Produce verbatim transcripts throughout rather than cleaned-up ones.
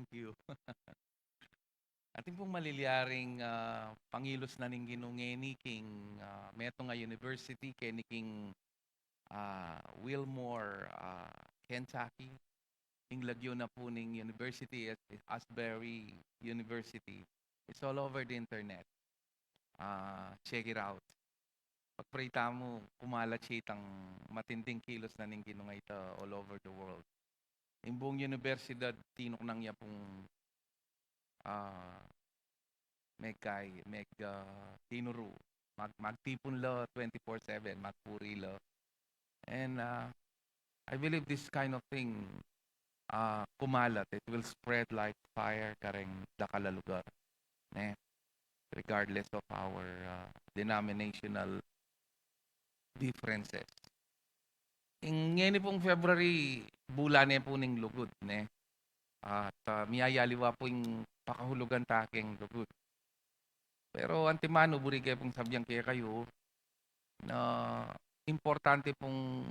Thank you. Atin pung malilyaring, ah, pangilus na ning Ginu ngeni king, ah, metung a university, keni king, ah, Wilmore, ah, Kentucky. Ing lagyu na pu ning university, As-, Asbury University. It's all over the internet. Ah, check it out. Pag-pray tamu, kumalat ya itang matinding kilus na ning Ginu ngeni all over the world. Ing buung universidad, tinuknang ya pung, ah, megkai-, meg-, ah, tinuru. Mag-, magtipun la twenty-four seven, magpuri la. And, ah, I believe this kind of thing, ah, kumalat, it will spread like fire kareng dakal a lugar, ne? Regardless of our, ah, denominational differences. Ing ngeni pung February, bulan ne pu ning lugud, ne? At, ah, miyayaliwa pu ing pakahulugan ta keng lugud. Pero antimanu, buri ke pung sabian kekayu na importante pung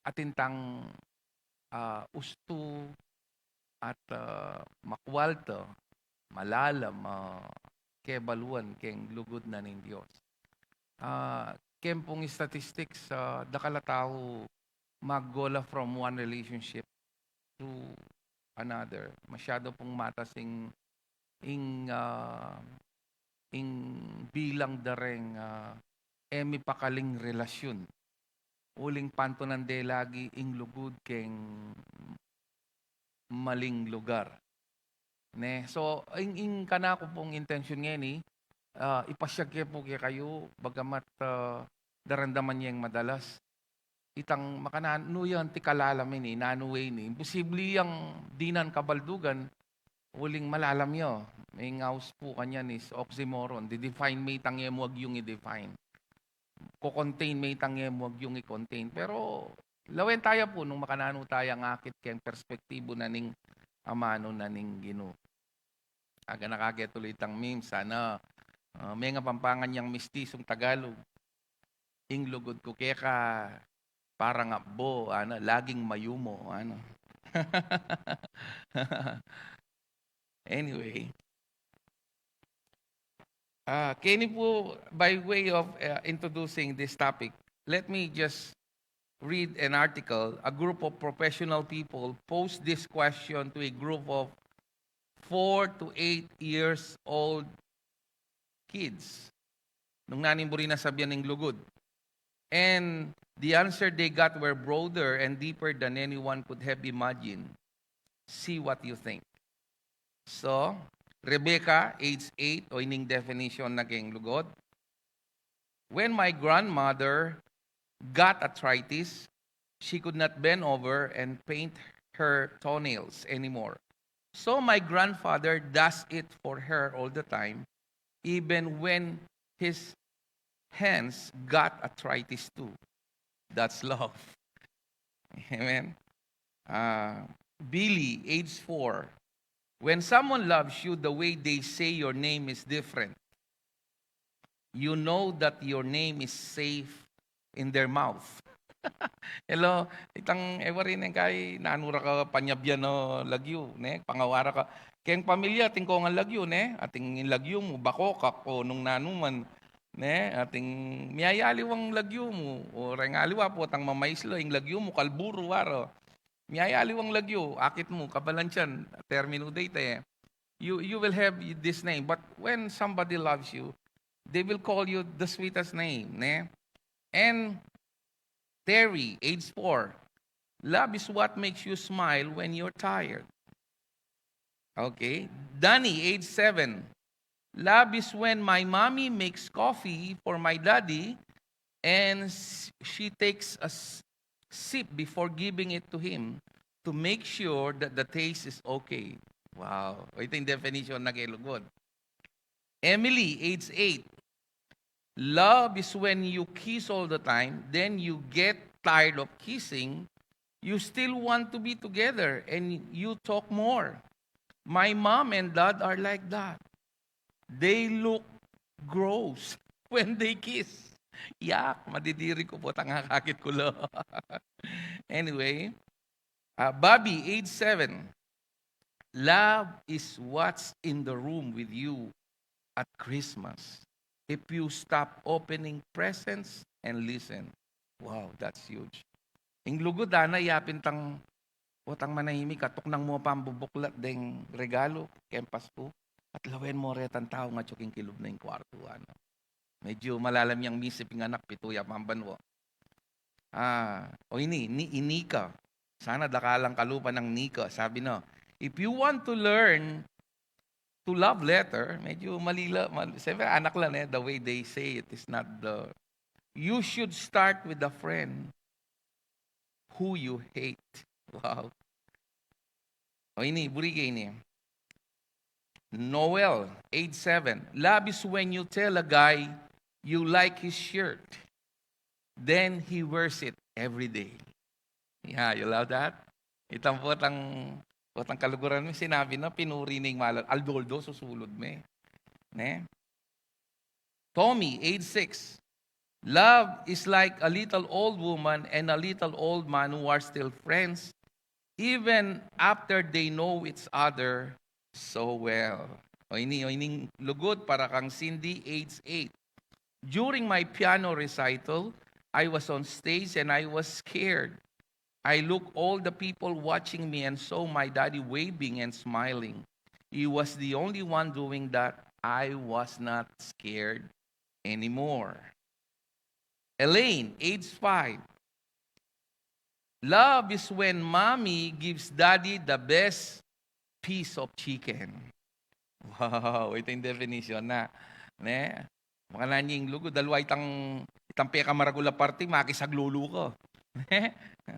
atin tang, ah, ustu at, ah, makwalta, malalam, ah, kebaluan keng lugud na ning Dios. Ah, keng pung statistics, ah, dakal a tau maggo la from one relationship to another. Masyado pung matas ing, ing, ah, ing bilang da reng, ah, e mipakaling relasyun. Uling pantunan de lagi ing lugud keng maling lugar. Ne? So, ing, ing kanaku pung intensyun ngeni, ah, ipasyag ke pu kekayu, bagamat, ah, daramdaman ye ing madalas. Itang makananu ya anti kalalam ini, nanu ini. Imposible yang dinan kabaldugan, uling malalam ya. Ing aus pu kanyan is oxymoron. Di-define me itang e mu agyung i-define. Ko-contain me itang e mu agyung i-contain. Pero, lawen taya pu nung makananu taya ngakit keng perspektibu na ning amanu na ning Ginu. Aga na kake tuloy itang meme, sana, ah, menga Pampangan yang mistisung Tagalog. Ing lugud ku keka, parang abbo, ano, laging mayumo, ano. Anyway. Ah, keni pu, by way of, uh, introducing this topic, let me just read an article. A group of professional people posed this question to a group of four to eight years old kids. Nung nanu ing buri nang sabian ing lugud. And the answer they got were broader and deeper than anyone could have imagined. See what you think. So, Rebecca, age eight, o ining definition na keng lugud. When my grandmother got arthritis, she could not bend over and paint her toenails anymore. So my grandfather does it for her all the time, even when his hands got arthritis too. That's love. Amen. Uh, Billy, age four. When someone loves you, the way they say your name is different. You know that your name is safe in their mouth. Hello, itang e wari neng kai, nanu ra ka panyabyan o lagyu, ne? Pangawara ka. Keng pamilya, atin kong lagyu, ne? Atin ing lagyu mu, bakokak, o nung nanu man, ne? Atin miyayaliwang lagyu mu, o reng aliwa pu, atang mamaisla, ing lagyu mu, kalburu, waro. Miyayaliwang lagyu, akit mu, kabalansian, terminu da ita, e. You, you will have this name. But when somebody loves you, they will call you the sweetest name, ne? And Terry, age four, love is what makes you smile when you're tired. Okay. Danny, age seven, love is when my mommy makes coffee for my daddy and s-, she takes a s-, sip before giving it to him to make sure that the taste is okay. Wow. O, ito ing definition na keng lugud. Emily, age eight. Love is when you kiss all the time, then you get tired of kissing, you still want to be together, and you talk more. My mom and dad are like that. They look gross when they kiss. Yak, madidiri ku pu, tang akakit ku la. Anyway, uh, Bobby, age seven. Love is what's in the room with you at Christmas. If you stop opening presents and listen. Wow, that's huge. Ing lugud, ana, yapin tang, o tang manahimik, atuknang mu pang bubuklat deng regalo keng Pasku, at lawen mu retang tau nga atyu king kilub na ing kwartu, ana. Medyu malalam yang misip ing anak, pitu ya pang banua. Ah, o ini, ni, i Nika. Sana dakalan kalupa nang Nika. Sabi na, if you want to learn to love letter, medyu malila, mal, siyempre, anak lang eh, the way they say it is not the, you should start with a friend who you hate. Wow. O ini, buri ke ini. Noel, age seven. Love is when you tell a guy you like his shirt, then he wears it every day. Yeah, you love that? Itang potang, potang kaluguran me, sinabi na, pinuri na ing malal-, aldo-aldo susulud me. Ne? Tommy, age six. Love is like a little old woman and a little old man who are still friends even after they know each other so well. O ini, o ining lugud para kang Cindy, age eight. During my piano recital, I was on stage and I was scared. I look all the people watching me and saw my daddy waving and smiling. He was the only one doing that. I was not scared anymore. Elaine, age five. Love is when mommy gives daddy the best piece of chicken. Wow, ito ing definition na. Ne? Makanyan ing lugud, dalawa itang, itang pekamaragul a parti, makisaglulu ka. Ne?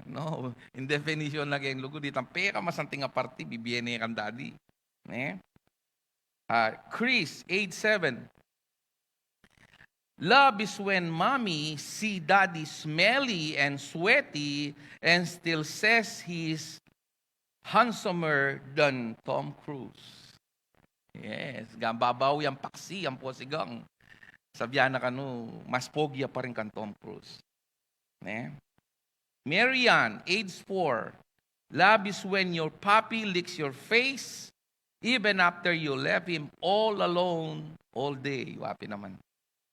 No, ing definition na keng lugud, itang pekamasanting a parti, bibie ne kang daddy. Ne? Ah, Chris, age seven. Love is when mommy see daddy smelly and sweaty and still says he's handsomer than Tom Cruise. Yes, gambabau yang paksi, yang posigang. Sabian na kanu, mas pogi ya pa rin kang Tom Cruise. Ne? Marian, age four. Love is when your puppy licks your face even after you left him all alone all day. Wapi naman.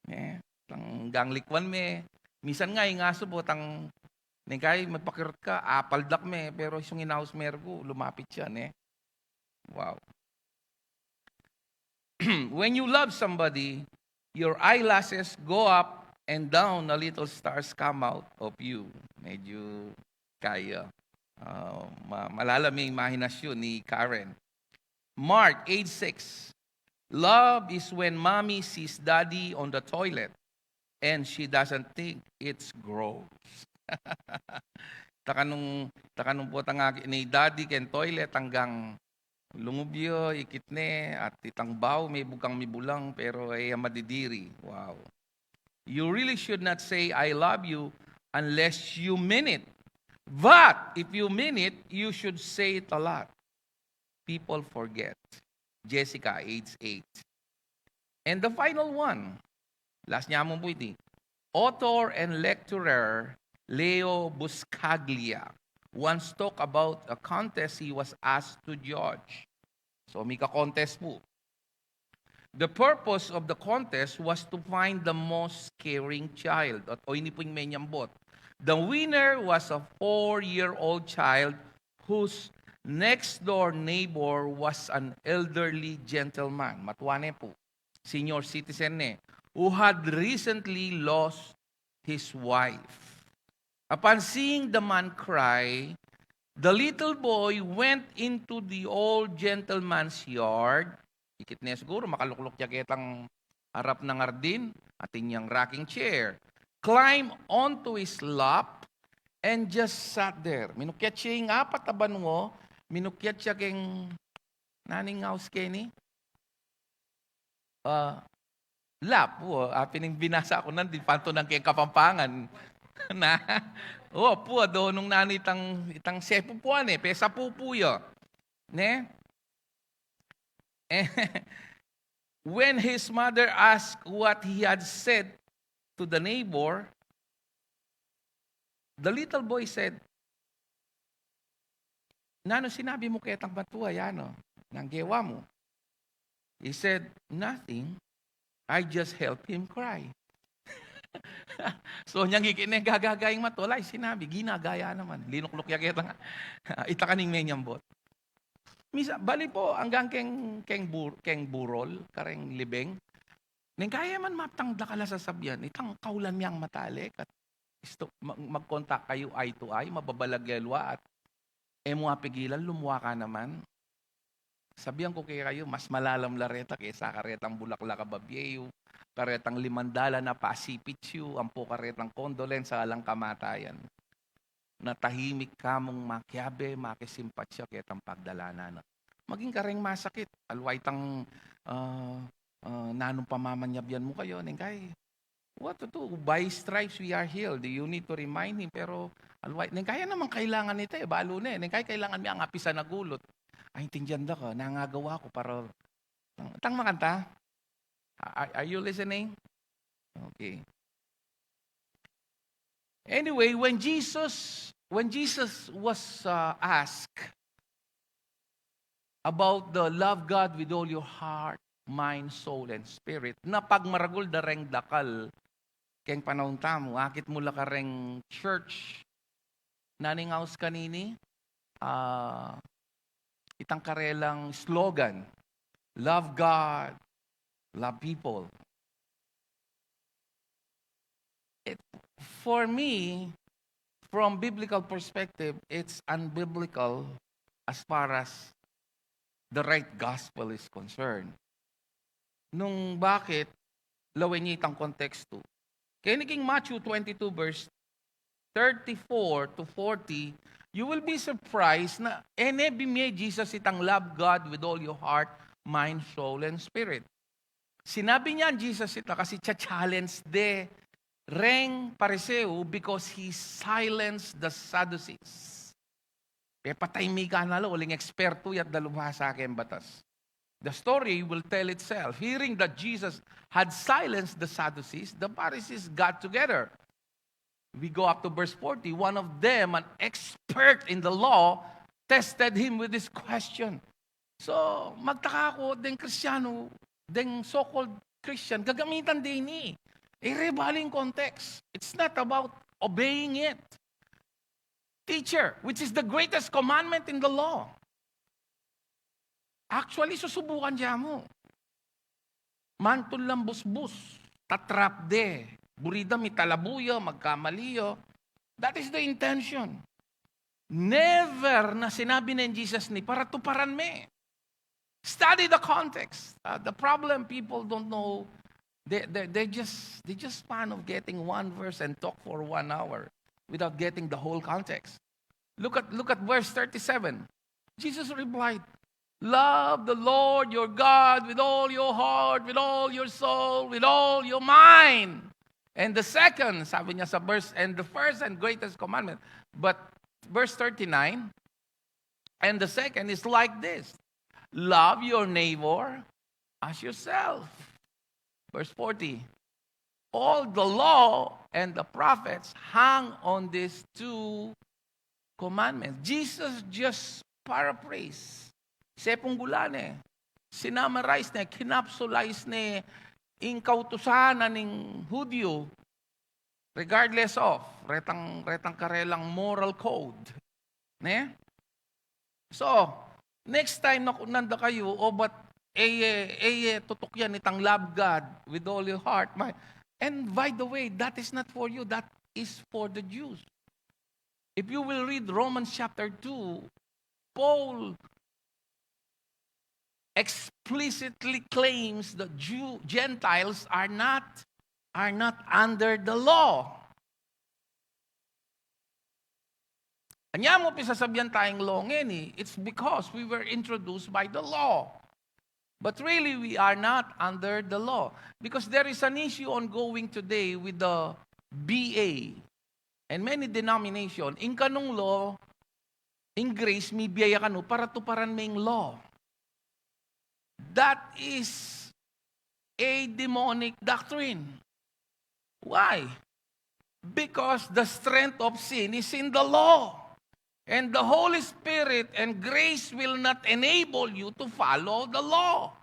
Ne? Tanggang likwan me. Misan nga, ing asu, botang, neng kai, magpakirut ka, apaldak me, pero isung inaus mergu, lumapit siya, ne? Wow. When you love somebody, your eyelashes go up and down, a little stars come out of you. Medyu kaya. Ah, ma-, malalam yang imahinasyon ni Karen. Mark, age six. Love is when mommy sees daddy on the toilet and she doesn't think it's gross. Takanung, takanung potang aki ni daddy keng toilet, tanggang lungub ya, ikit ne, at itang bau, mebug kang mibulang, pero e ya madidiri. Wow. You really should not say, "I love you," unless you mean it. But if you mean it, you should say it a lot. People forget. Jessica, age eight. And the final one, last niya mu pu iti. Author and lecturer Leo Buscaglia once talked about a contest he was asked to judge. So, mika-contest pu. The purpose of the contest was to find the most caring child. At o ini pu ing menyambut. The winner was a four-year-old child whose next-door neighbor was an elderly gentleman. Matua ne pu. Senior citizen ne. Who had recently lost his wife. Upon seeing the man cry, the little boy went into the old gentleman's yard. Ikit ne siguru, makalukluk ya ketang arap nang hardin, atin yang rocking chair. Climbed onto his lap and just sat there. Minukyat ya ing apat a banua, minukyat ya keng, nanu ing aus keni? Ah, lap, o, apin ing binasa ku nandin, pantunan keng Kapampangan. Na, o, pu, do nung nanu itang, itang sepu pu, ne, pesapu pu ya. Ne? Eh, when his mother asked what he had said to the neighbor, the little boy said, "Nanu sinabi mu ketang matua, ano?" Nang gewa mu? He said, "Nothing. I just help him cry." So, nyang ikit ne gagaga ing mata, ala sinabi, ginagaya naman. Linukluk ya keta nga. Ita ka ning menyambut. Misa, bali pu, anggang keng, keng bur-, keng burol, kareng libeng. Neng kaya man maptang dakal a sasabian, itang kaulan yang matalik at isto, mag-, mag-contact kayu eye to eye, mababalag ya lua at e mu apigilan, lumua ka naman. Sabian ku kekayu, mas malalam la reta kesa karetang bulaklak a babie yu, karetang limandalan a pasipit yu, ampo karetang condolence alang kamatayan. Na tahimik ka mung makiabe, makisimpatya ketang pagdalanan na. Maging kareng masakit, alwa itang, ah, ah, nanung pamamanyabyan mu kayu, neng kaya, what to do? By stripes we are healed. You need to remind him, pero alwa, neng kaya naman kailangan ita e, balu ne. Neng kaya kailangan mi ang apisan a gulut. Ay, intindian da ka, nangagawa ku para, tang, tang makanta? Are, are you listening? Okay. Anyway, when Jesus, when Jesus was, uh, asked about the love God with all your heart, mind, soul, and spirit, na pagmaragul da reng dakal keng panaun tamu, akit mu la kareng church, naning aus kanini, ah, itang karelang slogan, "Love God, love people." It, for me, from biblical perspective, it's unbiblical as far as the right gospel is concerned. Nung bakit, lawen ye itang kontekstu. Keni king Matthew twenty-two, verse thirty-four to forty, you will be surprised na e ne bimie Jesus itang love God with all your heart, mind, soul, and spirit. Sinabi niyan Jesus ita kasi cha-challenge de reng Pariseo because he silenced the Sadducees. Pepatahimik na la uling ekspertu ya at dalubhasa keng batas. The story will tell itself. Hearing that Jesus had silenced the Sadducees, the Pharisees got together. We go up to verse forty. One of them, an expert in the law, tested him with this question. So, magtaka ku, deng Kristiyanu, deng so-called Christian, gagamitan de ini. Ere bale ing context. It's not about obeying it. Teacher, which is the greatest commandment in the law. Actually, susubukan ya mu. Mantul lang busbus, tatrap de. Buri da mitalabu ya, magkamali ya. That is the intention. Never na sinabi neng Jesus ini para tuparan me. Study the context. Uh, the problem, people don't know. They, they, they just, they just fond of getting one verse and talk for one hour without getting the whole context. Look at, look at verse thirty-seven. Jesus replied, "Love the Lord your God with all your heart, with all your soul, with all your mind." And the second, sabi niya sa verse, and the first and greatest commandment. But verse thirty-nine, "And the second is like this, love your neighbor as yourself." Verse forty, "All the law and the prophets hang on these two commandments." Jesus just paraphrase. Sepunggulan ne, sinummarize ne, kinapsulize ne ing kautusan na ning Hudyo, regardless of retang, retang karelang moral code. Ne? So, next time na kunanda kayu, o bat, eye, eye tutukyan itang love God with all your heart, mind. And by the way, that is not for you. That is for the Jews. If you will read Romans chapter two, Paul explicitly claims that Jew, Gentiles are not, are not under the law. Anya mu pisasabian tayang law ngeni, it's because we were introduced by the law. But really, we are not under the law. Because there is an issue ongoing today with the B A and many denomination. Ing kanung law, ing grace, mibie ya kanu para tuparan me ing law. That is a demonic doctrine. Why? Because the strength of sin is in the law. And the Holy Spirit and grace will not enable you to follow the law.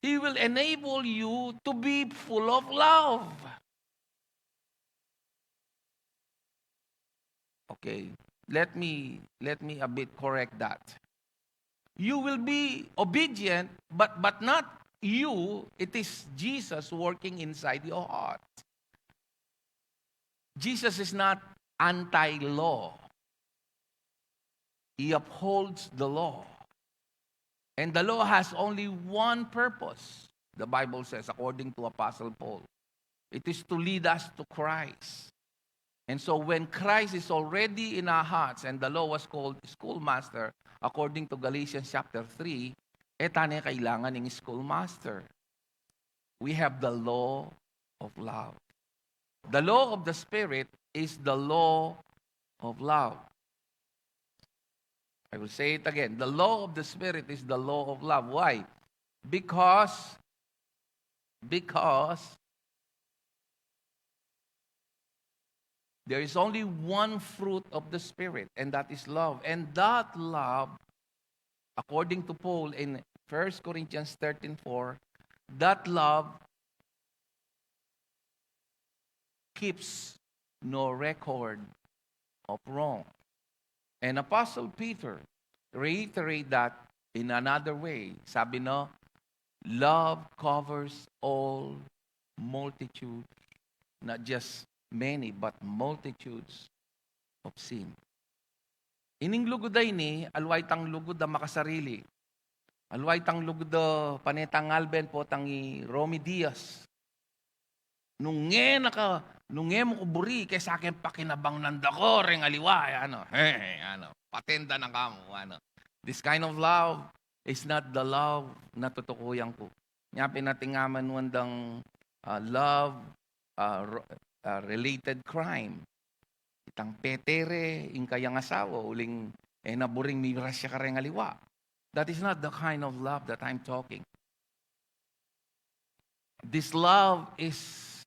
He will enable you to be full of love. Okay, let me, let me a bit correct that. You will be obedient, but, but not you. It is Jesus working inside your heart. Jesus is not anti-law. He upholds the law. And the law has only one purpose, the Bible says, according to Apostle Paul. It is to lead us to Christ. And so when Christ is already in our hearts and the law was called schoolmaster, according to Galatians chapter three, e tane kailangan ing schoolmaster. We have the law of love. The law of the Spirit is the law of love. I will say it again. The law of the Spirit is the law of love. Why? Because, because there is only one fruit of the Spirit, and that is love. And that love, according to Paul in First Corinthians thirteen four, that love keeps no record of wrong. And Apostle Peter reiterate that in another way. Sabi na, "Love covers all multitudes," not just many, but multitudes of sin. Ining lugud a ini, aliwa itang lugud a makasarili. Aliwa itang lugud a pane tang Alben, potang i Romy Diaz. Nung e na ka, nung e mu ku buri, kesa keng pakinabang nanda ku reng aliwa, e, ano, e, ano, patenda na kamu, ano. This kind of love is not the love na tutukuyan ku. Nya pin atin nga man wandang, ah, love, ah, ro-, ah, related crime. Itang pete re ing kayang asawa, uling e na buring miras ya kareng aliwa. That is not the kind of love that I'm talking. This love is,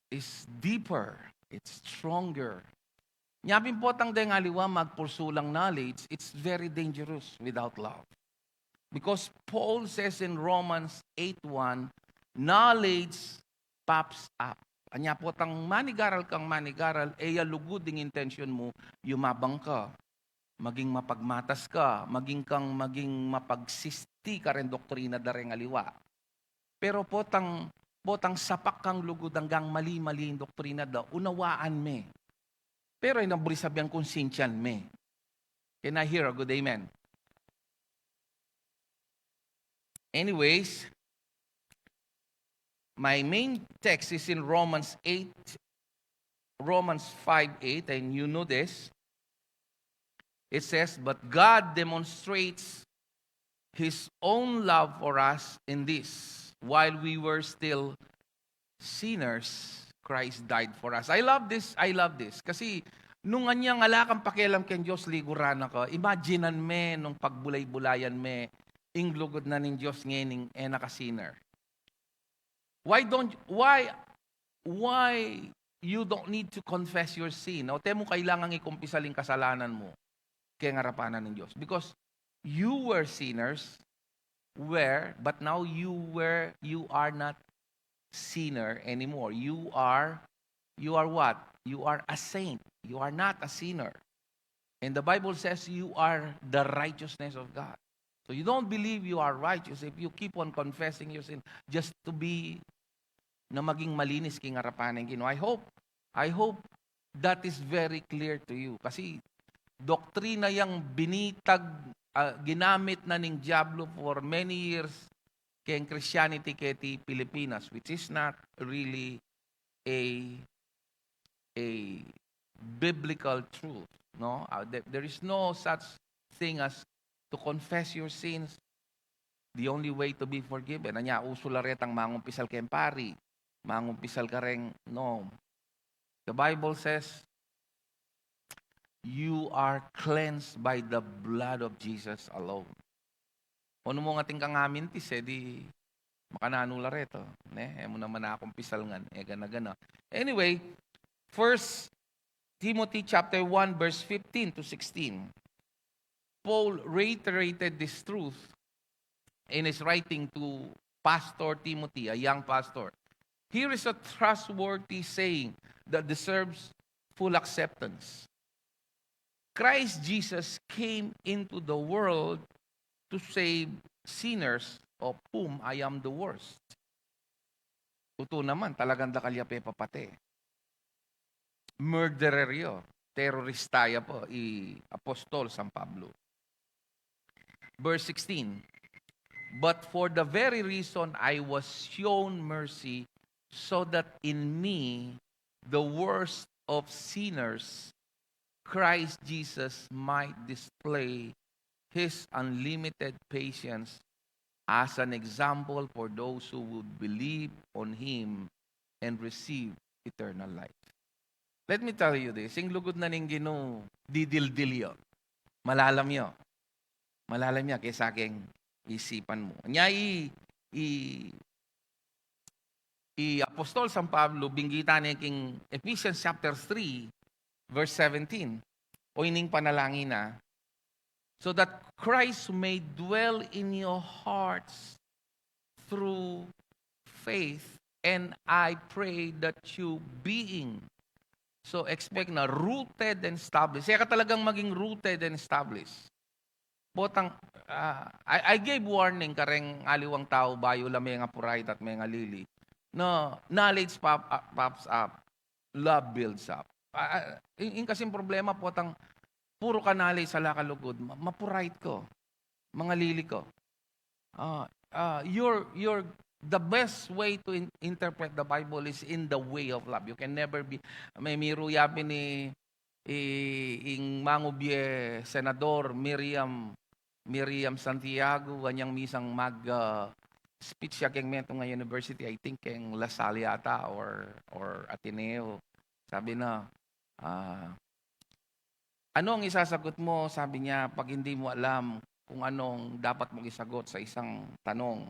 is deeper, it's stronger. Nya pin potang deng aliwa magpursu lang knowledge, it's very dangerous without love. Because Paul says in Romans eight one, "Knowledge puffs up." Anya potang manigaral kang manigaral, e ya lugud ing intensyon mu, yumabang ka, maging mapagmatas ka, maging kang, maging mapagsisti kareng doktrina da reng aliwa. Pero potang, potang sapak kang lugud anggang mali-mali ing doktrina da, unawaan me. Pero e na buri sabian kung sintian me. Can I hear a good amen? Anyways, my main text is in Romans eight, Romans five eight, and you know this. It says, "But God demonstrates his own love for us in this: while we were still sinners, Christ died for us." I love this, I love this. Kasi nung anyang ala kang pakialam keng Dios, liguran na ka, imaginan me nung pagbulay-bulayan me ing lugud na ning Dios ngening e na ka sinner. Why don't, why, why you don't need to confess your sin? O, te mu kailangang ikumpisal ing kasalanan mu keng arapan na ning Dios. Because you were sinners, were, but now you were, you are not sinner anymore. You are, you are what? You are a saint. You are not a sinner. And the Bible says you are the righteousness of God. So you don't believe you are righteous if you keep on confessing your sin just to be, na maging malinis king arapan ning Ginu. I hope, I hope that is very clear to you. Kasi doktrina yang binitag, ah, ginamit na ning Diablo for many years keng Christianity keti Pilipinas, which is not really a, a biblical truth, no? Uh, there, there is no such thing as to confess your sins. The only way to be forgiven. Anya, usu la retang mangumpisal keng pari, mangumpisal kareng, no. The Bible says, "You are cleansed by the blood of Jesus alone." O, nu mu ngan atin kang amintis, e di makananu la reta, ne? E mu naman akumpisal ngan, e gana-gana. Anyway, First Timothy chapter one, verse fifteen to sixteen. Paul reiterated this truth in his writing to Pastor Timothy, a young pastor. Here is a trustworthy saying that deserves full acceptance. Christ Jesus came into the world to save sinners, of whom I am the worst. Tutu naman, talagang dakal ya pepapate. Murderer ya, terorista ya pa i Apostol San Pablo. Verse sixteen, "But for the very reason I was shown mercy, so that in me, the worst of sinners, Christ Jesus might display his unlimited patience as an example for those who would believe on him and receive eternal life." Let me tell you this, ing lugud na ning Ginu, didildil ya. Malalam ya. Malalam ya kesa king isipan mu. Nya i, i, i Apostol San Pablo, binggit ne king Ephesians chapter three, verse seventeen. O ining panalangin na, "So that Christ may dwell in your hearts through faith, and I pray that you being," so expect na, "rooted and established." Kaya ka talagang maging rooted and established. Potang, ah, I, I gave warning kareng aliwang tau bayu la menga purayt at menga lili. No, knowledge pop, ah, pops up, love builds up. Ah, ah, in, in kasing problema, potang puro ka knowledge, ala ka lugud, ma-, mapurayt ko. Mangalili ko. Ah, ah, your, your, the best way to in-, interpret the Bible is in the way of love. You can never be, may miru yabi ni, i, ing mangubie senador Miriam, Miriam Santiago, anyang misang mag, ah, speech ya keng metung a university, I think keng La Salle yata or, or Ateneo. Sabi na, ah, "Ano ang isasagot mo?" sabi niya, "pag hindi mo alam kung anong dapat mong isagot sa isang tanong?"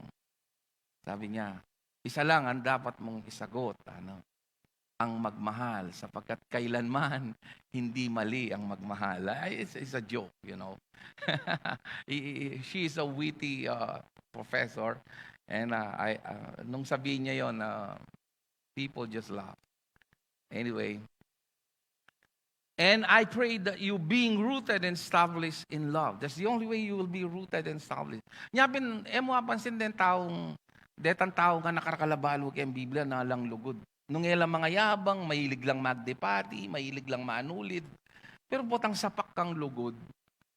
Sabi niya, "Isa lang ang dapat mong isagot, ano, ang magmahal, sapagkat kailanman hindi mali ang magmahal." Ay, it's, it's a joke, you know. I-, i-, she is a witty, uh, professor. And, uh, I, uh, nung sabihin niya yon, uh, people just laugh. Anyway, "And I pray that you being rooted and established in love." That's the only way you will be rooted and established. Nya pin, e mu apansin den taung, detang tau ngan akarakal a balu keng Biblia na alang lugud. Nung e la mangayabang, mahilig lang magdebati, mahilig lang manulid. Pero potang sapak kang lugud,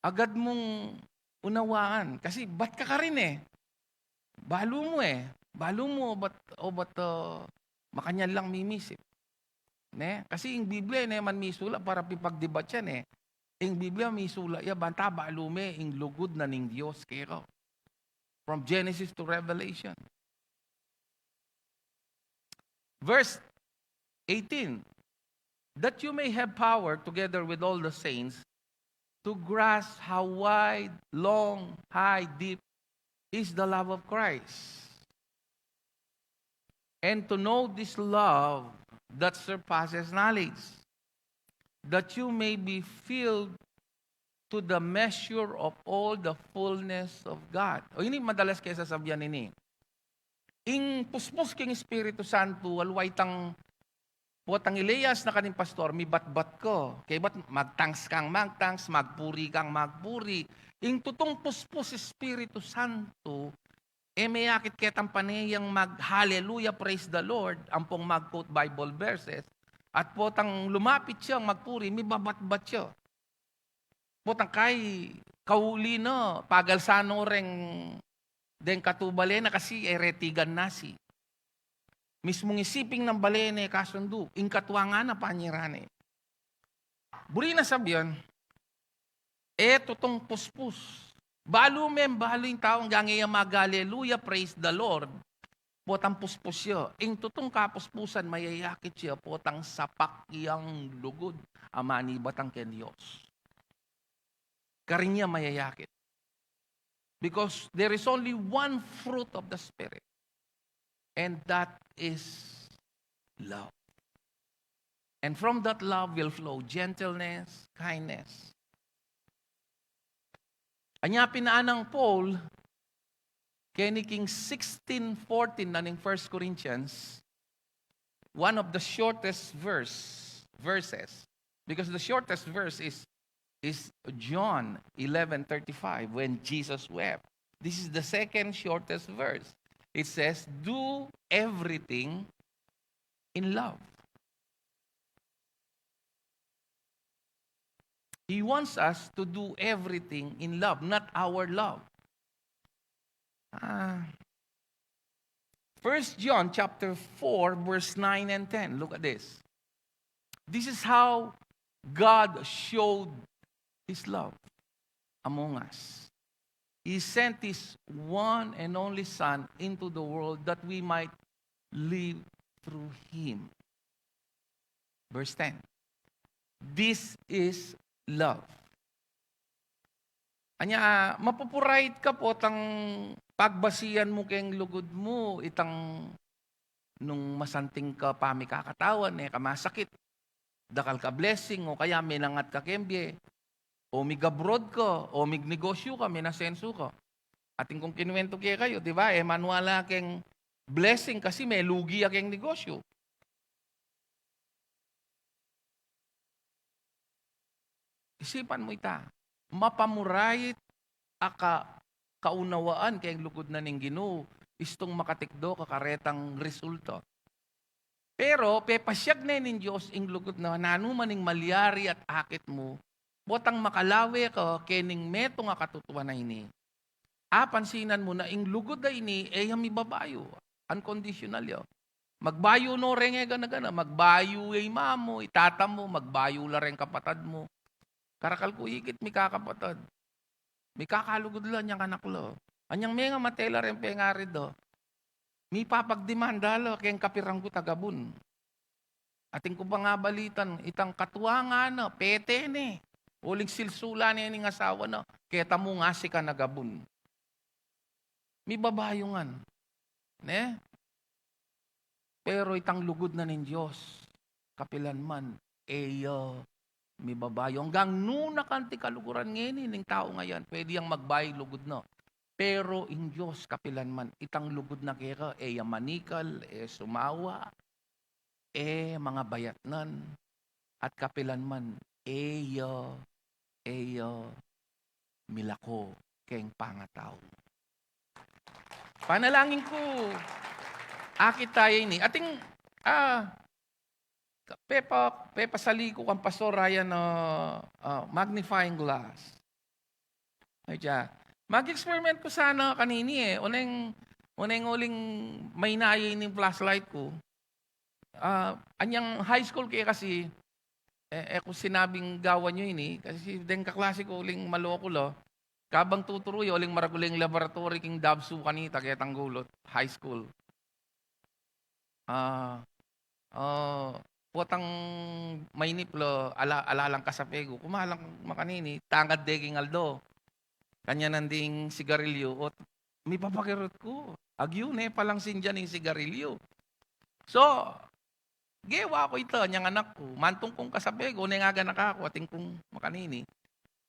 agad mung unawaan. Kasi bat ka karin e. Balu mu e. Balu mu obat, obat, uh, makanyan lang mimisip. Ne? Kasi ing Biblia, e ne man misula para pipagdebatyan e. Ing Biblia misula ya banta balu me ing lugud na ning Dios keka. From Genesis to Revelation. Verse eighteen, "That you may have power, together with all the saints, to grasp how wide, long, high, deep is the love of Christ, and to know this love that surpasses knowledge, that you may be filled to the measure of all the fullness of God." O, ini madalas ke sasabian ini. Ing puspus king Espiritu Santo, aliwa itang potang ileyas na kaning pastor, mibatbat ko. Kaybat mag-tongues kang mag-tongues, magpuri kang magpuri. Ing tutung puspus Espiritu Santo, e meyakit ketang pane yang mag-hallelujah, praise the Lord, ampong mag-quote Bible verses, at potang lumapit yang magpuri, mibabatbat ya. Potang kai, kauli na, pagalsan no reng deng katu bale na kasi e retigan na si. Mismung isiping nang bale ne kasundu, ing katua ngana panyiran ne. Buri na sabian, e tutung puspus. Balu me, balu ing tau anggang e ya mag-hallelujah, praise the Lord, potang puspus ya. Ing tutung kapuspusan mayayakit ya potang sapak yang lugud a manibatang keng Dios. Karin ya mayayakit. Because there is only one fruit of the Spirit, and that is love. And from that love will flow gentleness, kindness. Anya pin nang Paul, keni king sixteen fourteen na ning First Corinthians, one of the shortest verse, verses, because the shortest verse is, is John eleven thirty-five, when Jesus wept. This is the second shortest verse. It says, "Do everything in love." He wants us to do everything in love, not our love. Ah, First John chapter four, verse nine and ten. Look at this. This is how God showed his love among us. He sent his one and only Son into the world that we might live through him. Verse ten. This is love. Anya, mapupurait ka potang pagbasian mu keng lugud mu, itang nung masanting ka pamikakatawan, e ka masakit, dakal ka blessing, o kaya menangat ka keng bie, o mig-abroad ka, o mignegosyu ka, menasensu ka. Atin kung kinuwentu kekayu, di ba? E man wala keng blessing kasi melugi ya keng negosyu. Isipan mu ita, mapamurait a ka-, kaunawaan keng lugud na ning Ginu, istung makatikdo ka karetang resulta. Pero pepasiag ne ning Dios ing lugud na, nanu man ing malyari at akit mu, potang makalawe ka kening metung a katutuan a ini, apansinan mu na ing lugud a ini e ya mibabayu, unconditional ya. Magbayu no reng e gana-gana, magbayu ya i mama mu, i tata mu, magbayu la reng kapatad mu. Karakal ku ikit mikakapatad, mikakalugud la anyang anak la. Anyang mengamate la reng pengari da, mipapagdimanda la keng kapiranggut a gabun. Atin ku pang abalitan, itang katuangan na, pete ne, uling silsulan ne ning asawa na, keta mu ngasikan a gabun. Mibabayu ngan, ne? Pero itang lugud na ning Dios, kapilanman e ya mibabayu. Anggang nu na kanti kaluguran ngeni ning tau ngayan, pwede yang magbayu lugud na. Pero ing Dios kapilanman, itang lugud na keka, e ya manikal, e sumawa, e mangabayatnan, at kapilanman e ya, e ya milako keng pangatau. Panalangin ku, akit tayu ini. Atin, ah, pepa-, pepasali ku kang Pastor Ryan na, ah, magnifying glass. Ay, tiya. Mag-experiment ku sana kanini e. Oneng, oneng uling mainayu ining flashlight ku. Ah, anyang high school ke kasi, e, e ku sinabing gawan yu ini, kasi deng kaklase ku uling maloko la, kabang tuturu ya, uling maragul ing laboratory king DAVSU kanita, ketang gulut, high school. Ah, ah, potang mainip la, ala-, alalang kasape ku, kumalang makanini, tangad de king aldo. Kanyan nanding sigarilyu, ot mipapakirut ku, agyu ne palang sindian ing sigarilyu. So, gewa ku ita, anyang anak ku, mantung kung kasape ku, oneng aganaka ku, atin kung makanini,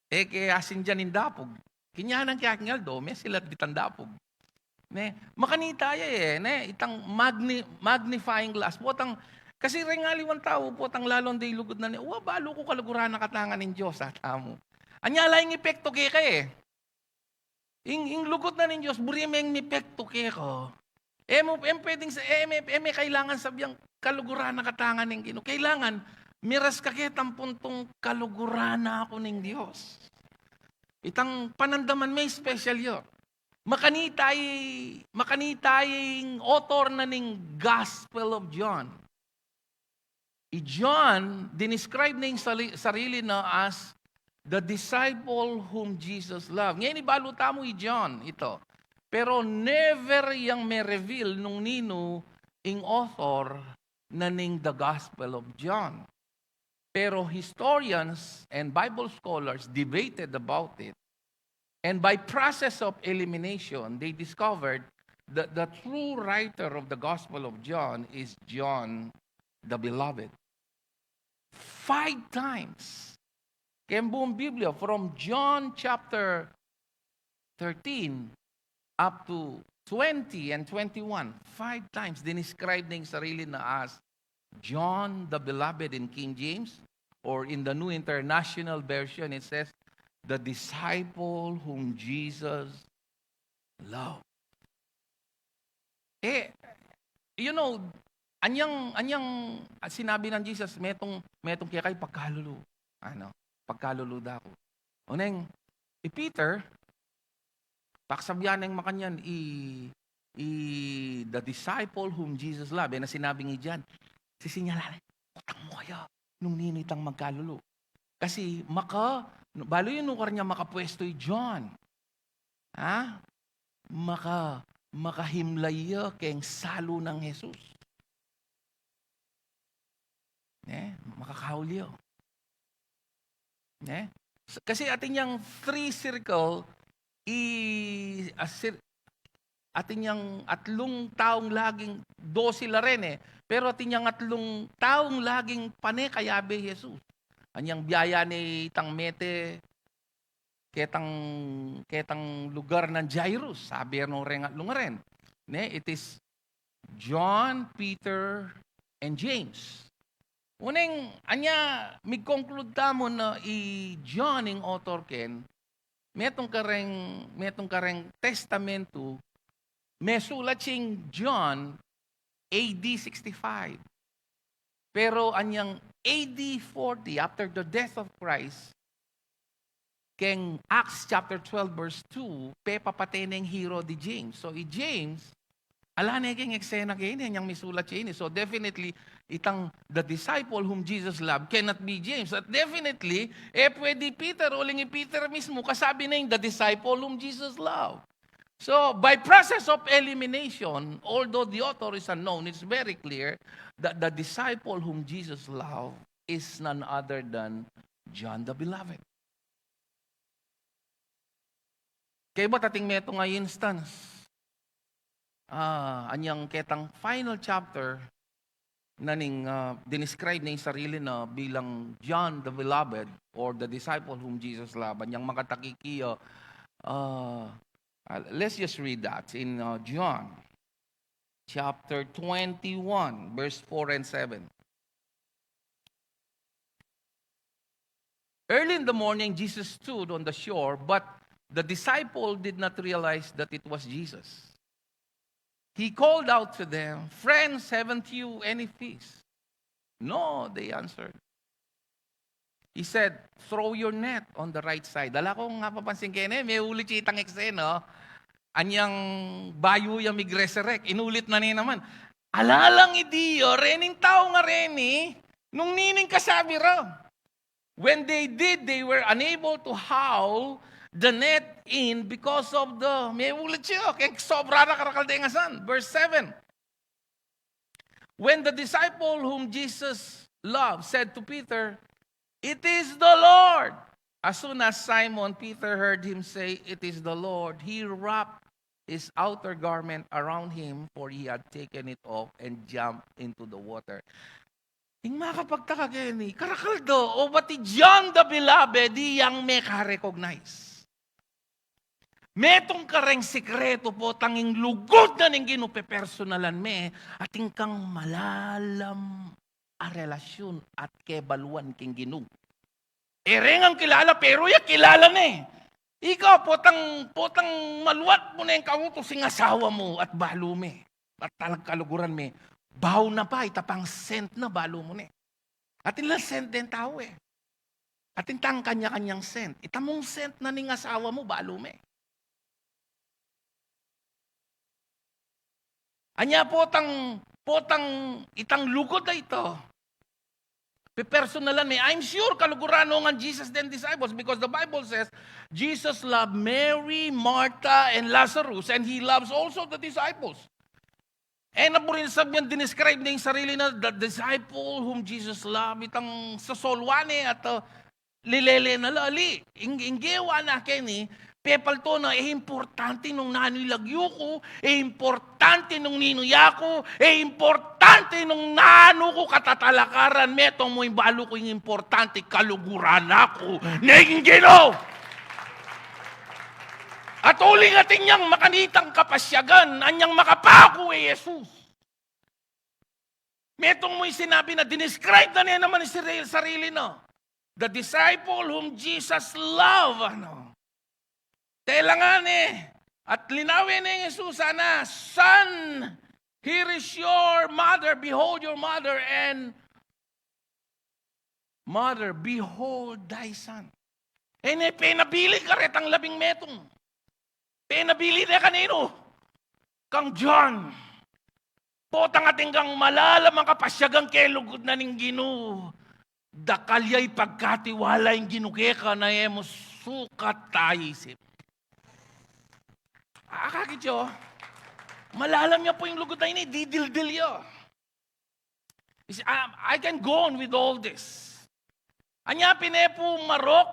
e ke asindian ing dapug. Kinyanan ke king aldo, mesilat ditang dapug. Ne, makanita ya e, ne, itang magni-, magnifying glass. Potang, kasi reng aliwang tau, potang lalung de lugud na ne, wa, balu ku kaluguran a katangan ning Dios, a tamu. Anya la ing epektu keka e. Ing, ing lugud na ning Dios, buri meng mepektu keka. E mu, e mu pwedeng sa, e me, e me kailangan sabian kaluguran a katangan ning Ginu. Kailangan, miras ka ketang puntung kaluguran na aku ning Dios. Itang panandaman me special ya. Makanita i, makanita ing author na ning Gospel of John. I John, dinescribe ne ing sali-, sarili na as the disciple whom Jesus loved. Ngeni balu tamu i John ita. Pero never yang me-reveal nung ninu ing author na ning The Gospel of John. Pero historians and Bible scholars debated about it. And by process of elimination, they discovered that the true writer of the Gospel of John is John the Beloved. Five times. Keng buung Biblia, from John chapter thirteen up to twenty and twenty-one, five times dinescribe na ing sarili na as John the Beloved in King James, or in the New International Version, it says, "The disciple whom Jesus loved." Eh, you know, anyang, anyang sinabi nang Jesus, "Metung, metung kekayu pagkalulu." Ano? "Pagkalulu da ku." Uneng, i Peter, pakasabyan neng makanyan, i, i the disciple whom Jesus loved. E na sinabing i John. Sisinyalan, "Utang mu kaya nung ninu itang magkalulu." Kasi maka, balu yu nung kareng makapwestu i John. Ha? Maka, makahimlay ya keng salu nang Jesus. Ne? Makakauli ya. Ne? S-, kasi atin yang three circle, i, a cir-, atin yang atlung taung laging, dose la rin e. Pero atin yang atlung taung laging pane kayabe Jesus. Anyang biyaya ne itang mete, ketang, ketang lugar nang Jairus, sabi no reng atlung ren. Ne, it is John, Peter, and James. Uneng, anya, mig-conclude tamu na i John ing author ken, metung kareng, metung kareng Testamentu, mesulat ya ing John A D sixty-five. Pero anyang A D forty, after the death of Christ, keng Acts chapter twelve, verse two, pepapate neng hero di James. So, i James, ala ne keng eksena keni, anyang misulat ya ini. So, definitely, itang the disciple whom Jesus loved cannot be James. At definitely, e pwede Peter, uling i Peter mismu, kasabi na ing the disciple whom Jesus loved. So, by process of elimination, although the author is unknown, it's very clear that the disciple whom Jesus loved is none other than John the Beloved. Kaya ba tating metung a instance? Ah, anyang ketang final chapter, na ning, ah, dinescribe na ing sarili na bilang John the Beloved or the disciple whom Jesus loved. Anyang makatakiki, ah, ah, let's just read that in, ah, John chapter twenty-one, verse four and seven. Early in the morning, Jesus stood on the shore, but the disciple did not realize that it was Jesus. He called out to them, "Friends, haven't you any fish?" "No," they answered. He said, "Throw your net on the right side." Ala kung mapapansin keni, meulit ya itang eksena, no? Anyang bayu yang mig-resurrect, inulit na ne naman. Ala lang idi, o, rening tau ngareni, nung nining kasabi ra. When they did, they were unable to haul the net in because of the, meulit ya, keng sobra ra karakal deng asan. Verse seven. When the disciple whom Jesus loved said to Peter, "It is the Lord," as soon as Simon Peter heard him say, "It is the Lord," he wrapped his outer garment around him, for he had taken it off, and jumped into the water. Ing makapagtaka keni, karakal da, o bati John the Beloved, iyang meka-recognize. Metung kareng sikretu, potang ing lugud na ning Ginu pepersonalan me, atin kang malalam a relasyun at kebaluan king Ginu. E re ngan kilala, pero ya kilala ne. Ika, potang, potang maluat mu neng kautus ing asawa mu at balu me, at talag kaluguran me, bau na pa, ita pang sent na, balu mu ne. Atin lang sent deng tau e. Atin tang kanya-kanyang sent. Ita mung sent na ning asawa mu, balu me. Anya potang, potang itang lugud a ita, pepersonalan me. I'm sure kaluguran no ngan Jesus deng disciples, because the Bible says Jesus loved Mary, Martha, and Lazarus, and he loves also the disciples. E na burin sabian dinescribe ne ing sarili na the disciple whom Jesus loved, itang sasoluan ne at, uh, lilele na lali. Ing-, ing gewa na keni, pepalto na, e importante nung nanu ing lagyu ku, e importante importante nung ninu ya ku, e importante nung nanu ku katatalakaran, metung mu ing balu ku, ing importante kaluguran na ku ning Ginu. At uling atin yang makanitang kapasyagan, anyang makapaku i Jesus. Metung mu ing sinabi na, dinescribe na ne naman ing sarili, sarili na. The disciple whom Jesus loved, ano. Kailangan e, at linawe ne ning Jesus, ana, "Son, here is your mother, behold your mother, and mother, behold thy son." E ne penabilin karetang labing metung. Penabilin ne kaninu? Kang John. Potang atin kang malalam a kapasyagan keng lugud na ning Ginu. Dakal ya ipagkatiwala ing Ginu keka na e mu sukat aisip. Akakit yu, malalam ya pu ing lugud na ini, didildil ya. You see, I, I can go on with all this. Anya pin e pu marok,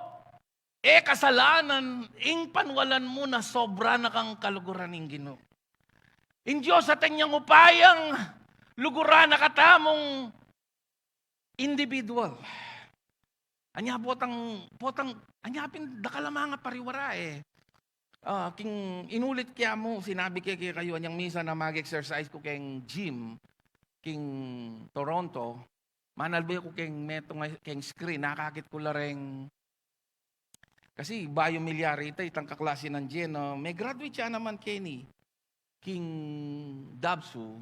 e kasalanan ing panwalan mu na sobra na kang kaluguran ning Ginu. Ing Dios atin yang upayang luguran na katamung individual. Anya potang, potang, anya pin dakal a manga pariwara e. Ah, king inulit ke mu, sinabi ke kekayu anyang misa na mag-exercise ku keng gym, king Toronto, manalbe ku keng metung a, keng screen, nakakit ku la reng, kasi bayu milyar ita, itang kaklase nang Jen, ah, me-graduate ya naman keni, king DAVSU,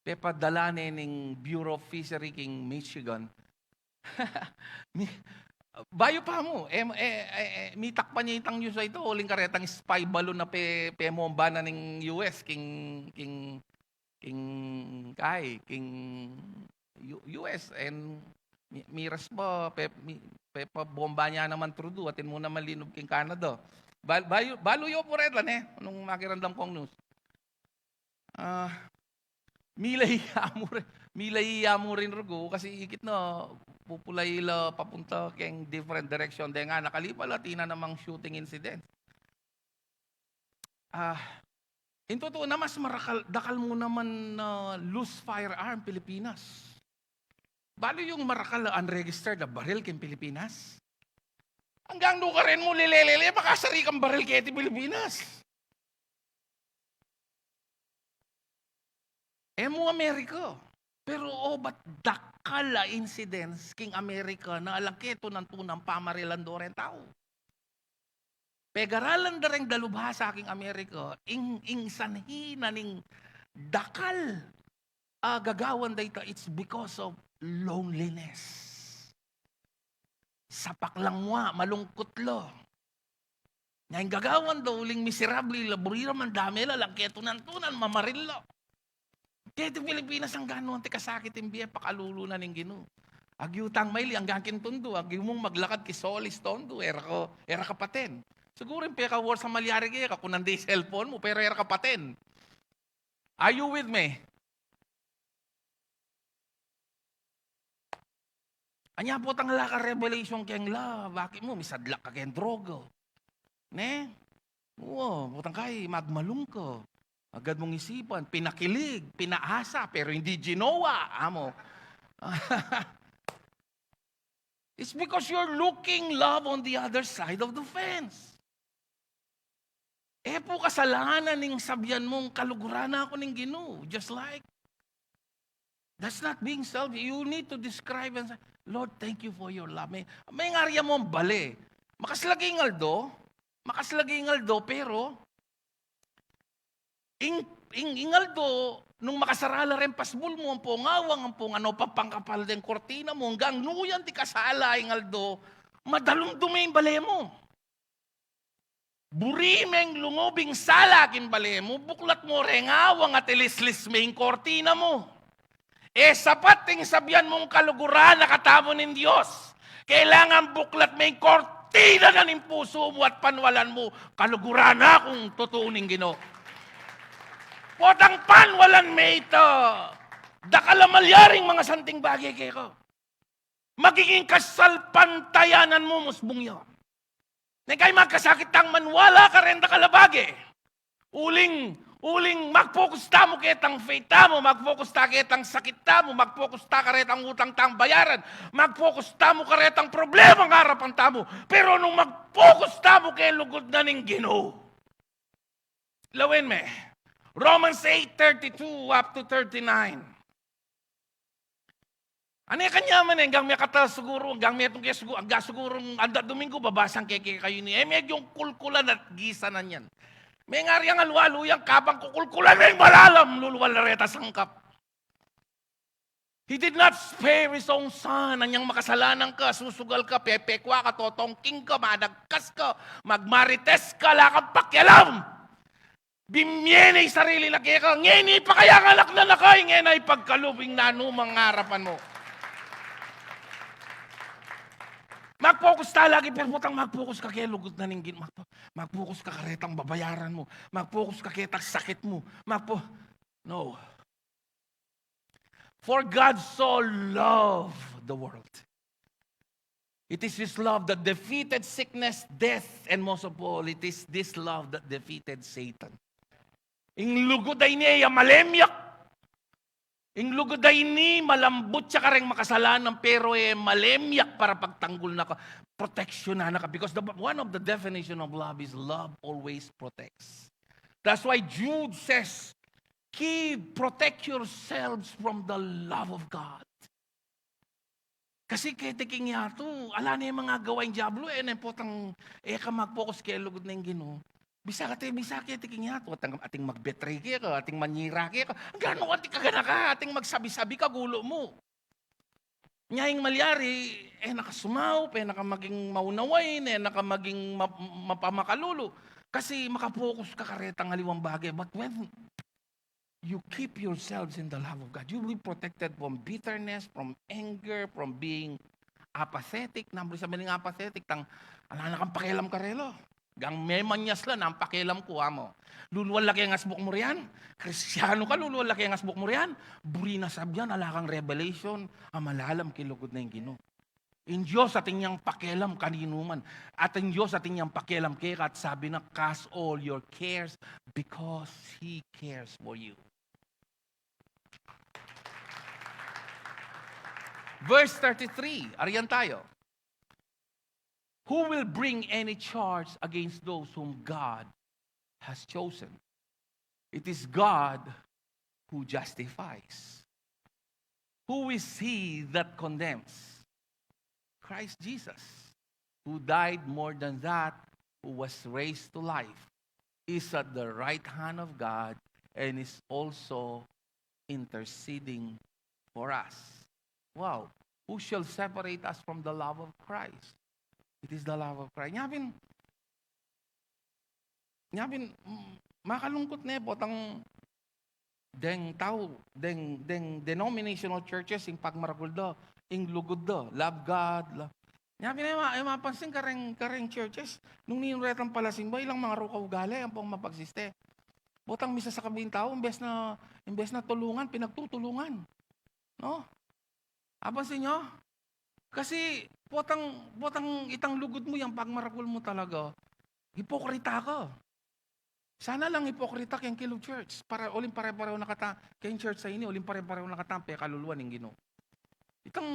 pepadala ne ning Bureau of Fishery king Michigan. Mi-, bayu pa mu, e, e, e, e, mitakpan ya itang news a ito, uling karetang spy balloon a pe-, pemomba na ning U S, king, king, king, kay, king U-, U S, and mi-, miras pa, pe-, mi-, pepabomba ne naman Trudeau, atin mu naman linub king Canada. Bal-, bayu-, balu yu pu reta ne, nung makiramdam kung news. Ah, mila iya mu rin, mila iya mu rin rugu, kasi ikit na, pupula ila papunta keng different direction. Deng ngana, kalipa la, atin na namang shooting incident. Ah, ing tutu na, mas marakal, dakal mu naman na loose firearm Pilipinas. Balu yung marakal a unregistered a baril keng Pilipinas. Anggang nukarin mu, lilelele, makasari kang baril keti Pilipinas. E mu Amerika. Pero obat dakal a incidents king Amerika na alang ketunan-tunan pamarilan do reng tau. Pegaralan da reng dalubhasa king Amerika, ing, ing sanhi na ning dakal a gagawan da ita, it's because of loneliness. Sapak lang mu, malungkut la. Nya ing gagawan da, uling miserable la, buri la mandame la, alang ketunan-tunan mamaril la. Keti Pilipinas, anggang nu anti kasakit ing bie, pakalulu na ning Ginu. Agyu tang maili, anggang king Tondo, agyu mung maglakad king Solis, Tondo, e ra ka, e ra ka paten. Siguru ing peka-worst a malyari keka, kunan da ing cellphone mu, pero e ra ka paten. Are you with me? Anya potang ala kang revelation keng love, akit mu, misadlak ka keng droga. Ne? Wa, potang kay magmalum ka. Agad mung isipan, pinakilig, pinaasa, pero hindi ginawa, amu. It's because you're looking love on the other side of the fence. E pu kasalanan ing sabian mung kaluguran na ku ning Ginu. Just like, that's not being selfish. You need to describe and say, "Lord, thank you for your love." May, may ngarya mung bale. Makaslaga ing aldo, makaslaga ing aldo, pero ing, ing, ing aldo, nung makasara la reng pasbul mu, ampong awang, ampong ano pang pangkapal deng kortina mu, anggang nu yan, di kasala ing aldo, madalumdum ing bale mu. Buri meng lungub ing sala king bale mu, buklat mu reng awang at ilislis me ing kortina mu. E sapat ing sabian mung kaluguran na katamu ning Dios. Kailangan buklat me ing kortina na ning pusu mu at panwalan mu, "Kaluguran na kung tutu ning Ginu." Potang panwalan me ita, dakal a malyaring mangasanting bage keka. Magiging kasalpantayanan mu, musbung ya. Neng kay magkasakit tang manwala kareng dakal a bage. Uling Uling mag-focus tamu ketang faith tamu, mag-focus ta ketang sakit tamu, mag-focus ta karetang utang tang bayaran, mag-focus tamu karetang problemang arapan tamu. Pero nung mag-focus tamu keng lugud na ning Ginu, lawen me, Romans eight thirty-two up to thirty-nine. Ane kanya man e, anggang mekata siguru, anggang metung ke siguru, anggang siguru anda Domingo, babasang ke kekayu ini. E, medyung kulkulan at gisanan yan. Mengari yang alu-alu yang kabang kukulkulan, meng malalam, lulual na reta sangkap. He did not spare his own son. Anyang makasalanan ka, susugal ka, pepekwa ka, totongking ka, madagkas ka, magmarites ka, ala kang pakialam. Bimie ne ing sarili na keka, ngeni pakayanganak na na ka, ngeni ipagkalub ing nanumang arapan mu. Mag-focus ta lagi, pero potang mag-focus ka keng lugud na ning Ginu, mag-, mag-focus ka karetang babayaran mu, mag-focus ka ketang sakit mu, mag-fo-, no. For God so loved the world. It is His love that defeated sickness, death, and most of all, it is this love that defeated Satan. Ing lugud a ini e ya malemyak. Ing lugud a ini malambut ya kareng makasalanan, pero e malemyak para pagtanggul na ka, proteksyonan na ka. Because the, one of the definition of love is love always protects. That's why Jude says, "Keep, protect yourselves from the love of God." Kasi keti king yatu, ala ne mang agawa ing Diablo, e ne potang, e ka mag-focus keng lugud na ning Ginu. Bisa keti, bisa keti king yatu, ating, ating mag-betray keka, ating manyira keka, ganu ating kaganaka, ating magsabi-sabi kagulu mu. Nya ing malyari, e na ka sumaup, e na ka maging maunawain, e na ka maging ma-, mapamakalulu. Kasi maka-focus ka karetang aliwang bage. But when you keep yourselves in the love of God, you will be protected from bitterness, from anger, from being apathetic. Nanu ring sabi ning apathetic? Tang, ala na kang pakialam karela. Gang memanyas la, nanu pakialam ku, amo. Lulual la keng asbuk mu rian. Kristiano ka, lulual la keng asbuk mu rian. Buri na sabyan, ala kang revelation a malalam king lugud na ning Ginu. Ing Dios atin yang pakialam kaninuman. At ing Dios atin yang pakialam keka at sabi na, "Cast all your cares because He cares for you." Verse thirty-three, arian tayo. Who will bring any charge against those whom God has chosen? It is God who justifies. Who is he that condemns? Christ Jesus, who died, more than that, who was raised to life, is at the right hand of God and is also interceding for us. Wow. Who shall separate us from the love of Christ? It is the love of Christ. Nya pin, nya pin, mm, makalungkut ne, potang deng tau, deng, deng denominational churches, ing pagmarakul da, ing lugud da, love God, love. Nya pin, e ma-, e mapansin kareng, kareng churches, nung ninu retang palasimba, ilang mangaruka ugali, ampong mapagsiste. Potang misasakab ing tau, imbes na, imbes na tulungan, pinagtutulungan. No? Apansin nyo? Kasi potang, potang itang lugud mu yang pagmarakul mu talaga, hipokrita ka. Sana lang hipokrita keng kilub church. Para, uling pare-pareho na kata, keng church a ini, uling pare-pareho na kata, pekaluluan ning Ginu. Itang,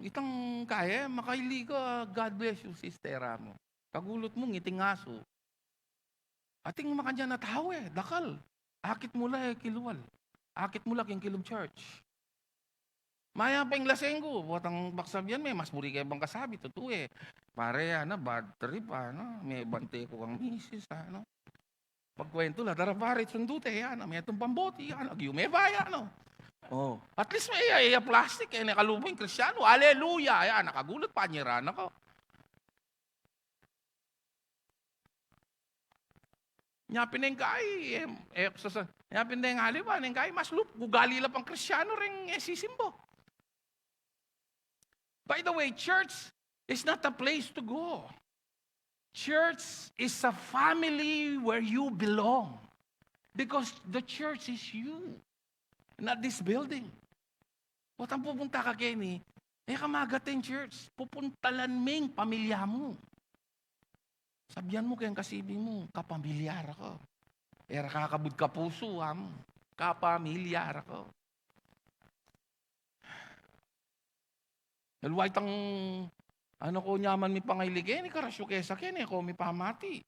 itang kaye, makaili ka, "God bless you, sister," amu. Kagulut mu, ngiting asu. Ating makanyan a tau e, dakal. Akit mu la e kilub. Akit mu la keng kilub church. Mayap ing lasenggu, potang pagsabyan me, mas buri ke bang kasabi, tutu e. Pare, ana, bad trip, ana, mebante ku kang misis, ana. Pagkwentu la, tara pare, sundu te, ana, metung pamboti, ana, agyu me baya, no? O, at least me iya, iya plastik, e ne kalupa ing Kristiano, aleluya, ana, kagulut, panyera na ka. Nya pin ing kai, e, e, sasa-, nya pin deng aliwa, ning kai, mas lup, ugali la pang Kristiano reng e sisimba. By the way, church is not a place to go. Church is a family where you belong. Because the church is you, not this building. Potang pupunta ka keni, e ka magate ing church, pupuntalan me ing pamilya mu. Sabyan mu keng kasibi mu, kapamilyar ka. E ra kakabud kapusu, am, kapamilya ra ko. Naluway tang, ano ko, nyaman mi pangaili keni, karasyu ke sa keni, e ko mi pamati.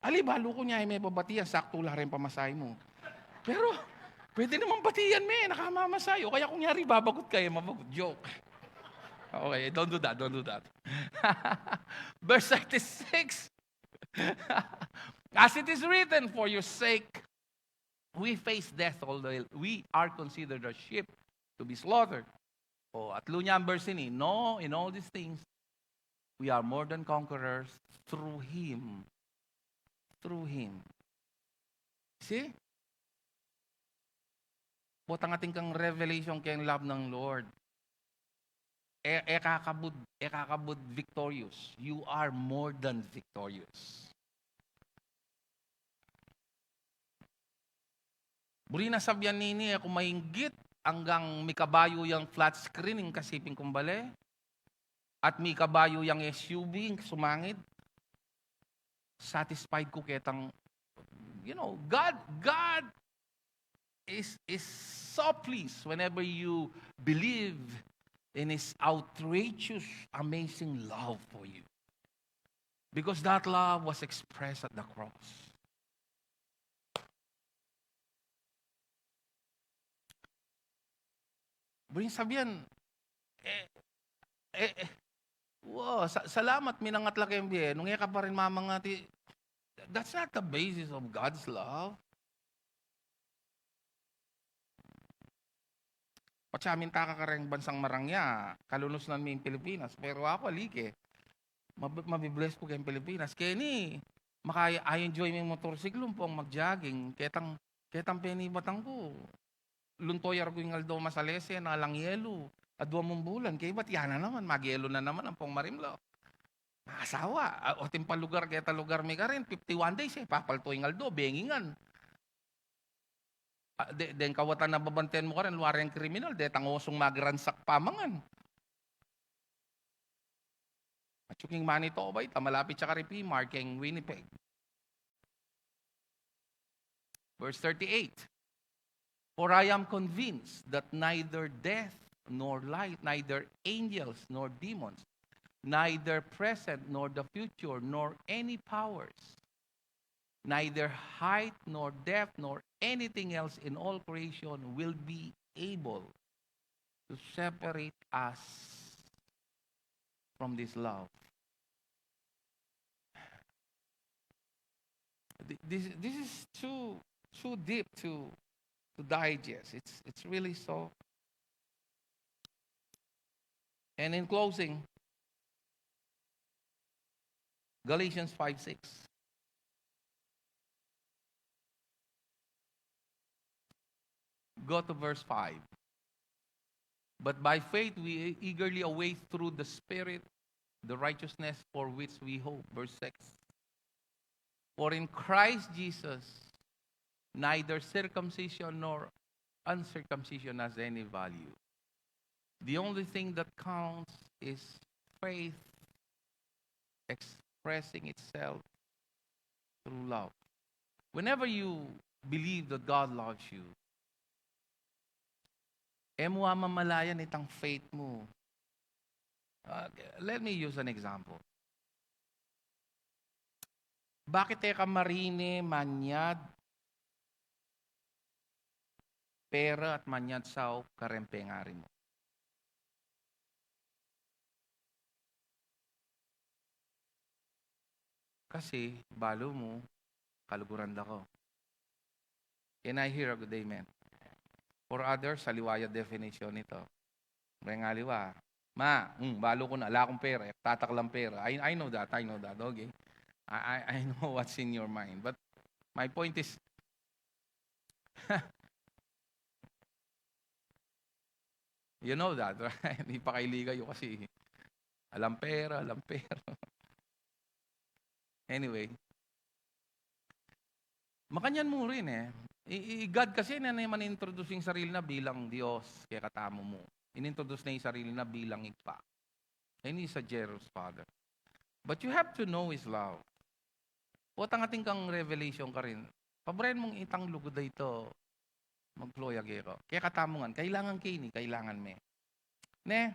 Ali, balu ku nya e me babatian, saktu la rin pamasahe mu. Pero, pwede naman batian me, nakamamasahe. O kaya kunyari, babagut ka, e mabagut. Joke. Okay, don't do that, don't do that. Verse thirty-six. As it is written, "For your sake, we face death all the day. We are considered as sheep to be slaughtered." O, atlu nya ang verse ini. No, in all these things, we are more than conquerors through Him. Through Him. See? Potang atin kang revelation keng love ng Lord. E, e kakabud, e kakabud victorious. You are more than victorious. Buri na sabian nini, e ku mainggit anggang mikabayu yang flat screen ing kasiping kung bale, at mikabayu yang S U V ing sumangid. Satisfied ku ketang, you know, God, God is, is so pleased whenever you believe in His outrageous, amazing love for you. Because that love was expressed at the cross. Buri sabian, e, e, e, wow, sa-, salamat, minangat la keng bie, nung e ka pa rin mamangati, that's not the basis of God's love. Patse minta ka kareng bansang marangya, kalunus na mi ing Pilipinas, pero aku ali ke, mab-, mabibless ku keng Pilipinas. Keni, maka-, i-enjoy mi ing motorsiklu, ampong mag-jogging, ketang, ketang penibatan ku. Lunto ya rugu ing aldo masalese, alang yelu, adwa mung bulan, kaybat ya na naman, magyelu na naman, ampong marimlo. Asawa, a, o, atin pa lugar, keta lugar mi karin, fifty-one days, e papalto ing aldo, bengingan. A, de-, deng kawatan a babanten mu karin, luareng kriminal, detang osung magiransak pamangan. Atyu king Manitoba ita, malapit ya kari P-Mart, keng Winnipeg. Verse thirty-eight, "For I am convinced that neither death nor life, neither angels nor demons, neither present nor the future, nor any powers, neither height nor depth nor anything else in all creation will be able to separate us from this love." Th-, this, this is too, too deep to, to digest. It's, it's really so. And in closing, Galatians five six. Go to verse five. "But by faith we eagerly await through the Spirit the righteousness for which we hope." Verse six. "For in Christ Jesus neither circumcision nor uncircumcision has any value. The only thing that counts is faith expressing itself through love." Whenever you believe that God loves you, e mu mamamalayan itang faith mu. Uh, let me use an example. Bakit e ka marine manyad pera at manyad saup kareng pengari mu? Kasi balu mu, kaluguran da ko. Can I hear a good amen? For others, aliwa ya definition nito. Reng aliwa, "Ma, mm, balu ku na, ala kung pera, e ku tataklang pera." I, I know that, I know that, okay? I, I, I know what's in your mind. But my point is, you know that, right? Ipakaili kayu kasi alang pera, alang pera. Anyway, makanyan mu rin e. I, i, God kasi ne, ne man-introduce ing sarili na bilang Dios kekatamu mu. In-introduce ne ing sarili na bilang Ibpa. And He's a jealous Father. But you have to know His love. Potang atin kang revelation karin, Paboren mung itang lugud a ita, mag-flow ya keka. Kekatamu ngan, kailangan ke ini, kailangan me. Ne?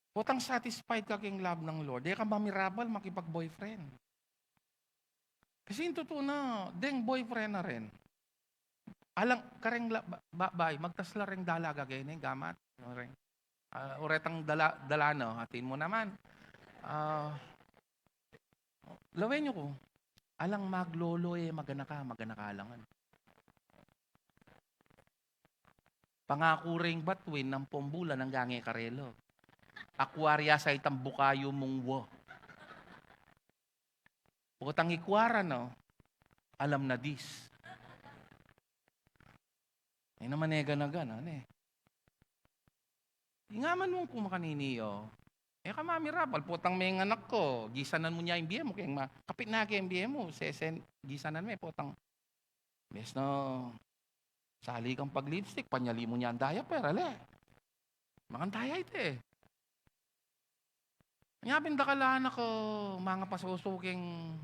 Potang satisfied ka keng love ng Lord, e ka mamirabal makipag-boyfriend. Kasi ing tutu na, deng boyfriend na rin. Alang kareng la-, ba-, ba-, bay, magtas la reng dalaga kene, gamat. Reng. Ah, uretang dala-, dala na, atin mu naman. Ah, lawen yu ku, alang maglolo e, maganaka, maganaka la ngan. Pangaku reng batuin, ampong bulan anggang e karela. Akwarya sa itang bukayu mung wa. Potang ikwara na, alam na dis. E naman e gana-gana, ne? Ingaman mu ku makanini, o. E ka mamirabal, potang menganak ka, gisanan mu ne ing bie mu, keng ma-, kapit na keng bie mu, sesen, gisanan me, potang. Imbes na sali kang pag-lipstick, panyali mu ne ing diaper, ale. Makanta ya ita e. Nya pin dakal a anak, e, mangapasoso keng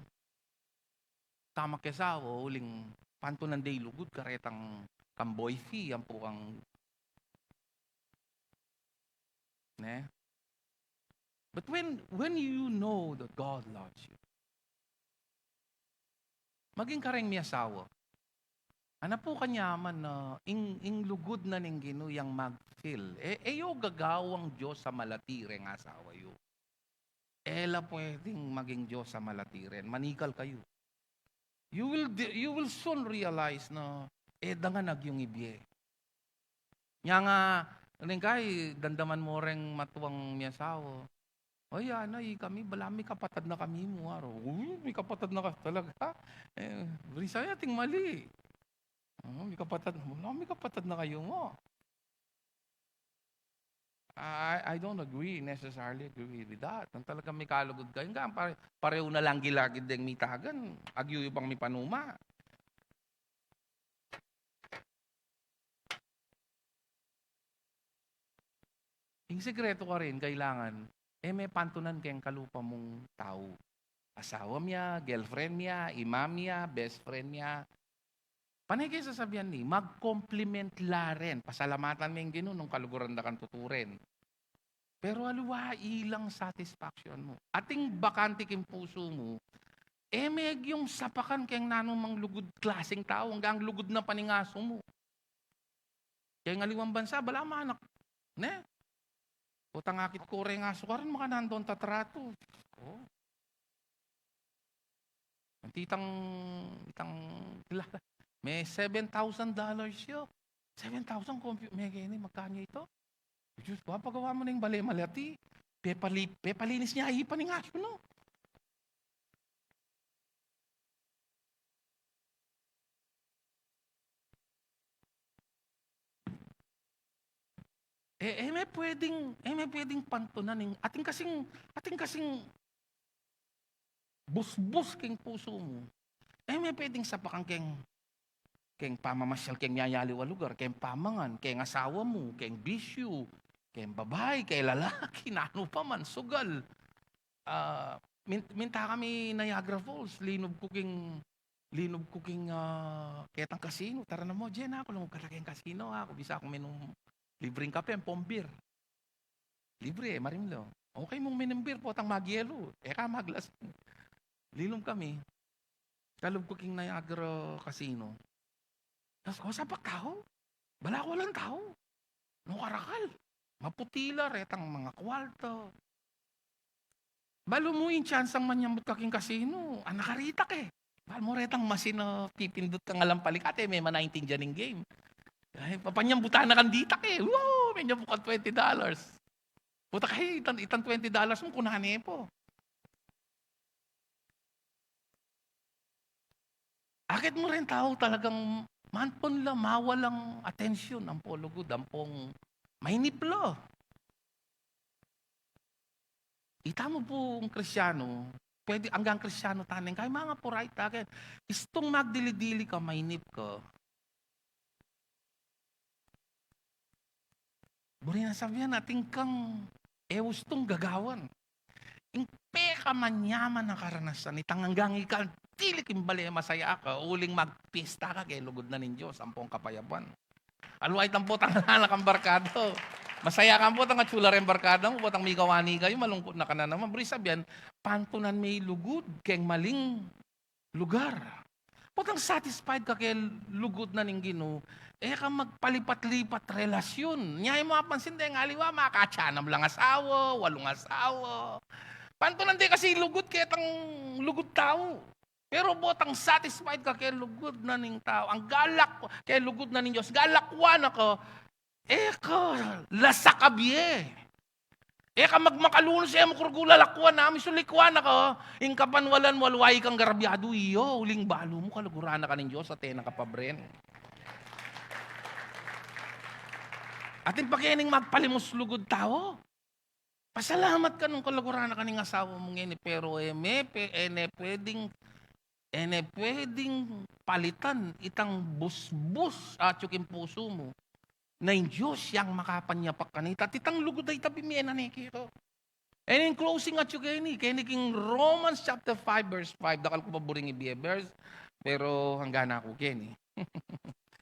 tamak ya asawa, uling pantunan de i lugud karetang kang boyfie, ampo kang, ne? But when, when you know that God loves you, maging kareng miasawa, ana pu kanyaman na ing, ing lugud na ning Ginu yang mag-fill. E, e yu gagawang Dios a malati reng asawa yu. E la pwedeng maging Dios a malati ren. Manikal kayu. You will de-, you will soon realize na e da ngan agyung ibie. Nya nga, ning kai, damdaman mu reng matuang miasawa. Ay, ana, ikami, balamu mikapatad na kami mu, aro. Uy, mikapatad na ka talaga. E, buri saya ating mali. O, mikapatad na, balamu mikapatad na kayu mu. I, I don't agree, necessarily agree with that. Nung talagang mikalugud kayu, hanggang pare-, parehu na lang gilagid deng mitagan, agyu yu pang mipanuma. Ing sekretu karin, kailangan, e me pantunan keng kalupa mung tau. Asawa mya, girlfriend mya, ima mya, best friend mya. Pane ke sasabian ini, mag-compliment la ren, pasalamatan me ing Ginu nung kaluguran da kang tutu ren. Pero aliwa ilang satisfaction mu. Ating bakante king pusu mu, e me agyung sapakan keng nanu mang lugud klaseng tau, anggang lugud na pa ning asu mu. Keng aliwang bansa, balamu anak, ne? Potang akit ku reng asu karin, makananu dong tatratu. O. Anti itang, itang kilala. Me seven thousand dollars ya. Seven thousand compu-, me keni, magkanu ita? Diyos ku, pagawa mu na ing bale malati. Pepali-, pepalinis ne ipa ning asu, no? E, e me pwedeng, e me pwedeng pantunan ing, atin kasing, atin kasing busbus keng pusu mu. E me pwedeng sapakan keng, keng pamamasyal keng miyayaliw a lugar, keng pamangan, keng asawa mu, keng bisyu, keng babai, keng lalaki, nanu pa man, sugal. Ah, min-, minta kami Niagara Falls, linub ku keng, linub ku keng, ah, ketang kasino. Tara na mu, Jen, aku, lungub ka na keng kasino, aku, bisa ku minum libreng kape ampong beer. Libre, marimlo. Okay mung minum beer, potang magyelu. E ka maglasing. Linub kami. Kalub ku keng Niagara Casino. Diyos ku, sapak tau. Balaku alang tau. No karakal. Maputi la, retang mga kwarta. Balu mu ing tsansang manyambut ka king kasino, ana ka ritak e. Balu mu retang masin a pipindut kang alang palikat e, me manaintindian ing game. Ay, papanyambutan na kang ditak e. Wow, menyambut kang twenty dollars. Puta ka, itang, itang twenty dollars mu, kunan ne pu. Akit mu reng tau talagang mantun la mawalang atensyon, ampong lugud, ampong mainip la. Ita mu pung Kristiano, pwede anggang Kristiano tane, kaya mga puray ta, kaya istung magdili-dili ka, mainip ka. Buri nang sabian, atin kang e ustung gagawan. Ing pekamanyaman a karanasan, itang anggang ika, tilik ing bale, masaya ka, uling magpista ka, keng lugud na ning Dios, ampong kapayapan. Aliwa itang potang ala na kang barkada. Masaya ka potang atiu la reng barkada mu, potang mikawani kayu, malungkut na ka na naman. Buri sabian, pantunan me ing lugud keng maling lugar. Potang satisfied ka keng lugud na ning Ginu, e ka magpalipat-lipat relasyun. Nya e mu apansin deng aliwa, makatsanam lang asawa, walung asawa. Pantunan de kasi lugud ketang lugud tau. Pero potang satisfied ka keng lugud na ning tau, ing galak keng lugud na ning Dios, galakwan na ka, e ka lasakabie. E ka magmakalunus, e mu kurugul a lakwan na, misulikuan na ka, ing kapanwalan mu aliwa kang garabyadu, iyo, uling balu mu kaluguran na ka ning Dios, at e na ka pabren. Atin pa keni ing magpalimus lugud tau. Pasalamat ka nung kaluguran na ka ning asawa mu ngeni, pero e me, pe, e ne pwedeng, e ne pwedeng palitan itang busbus atyu king pusu mu, na ing Dios yang makapanyapak kanita. Itang lugud a ita bimie na ne keka. And in closing atyu keni, keni king Romans chapter five, verse five, dakal ku pa buring ibie verse, pero angga na ku keni.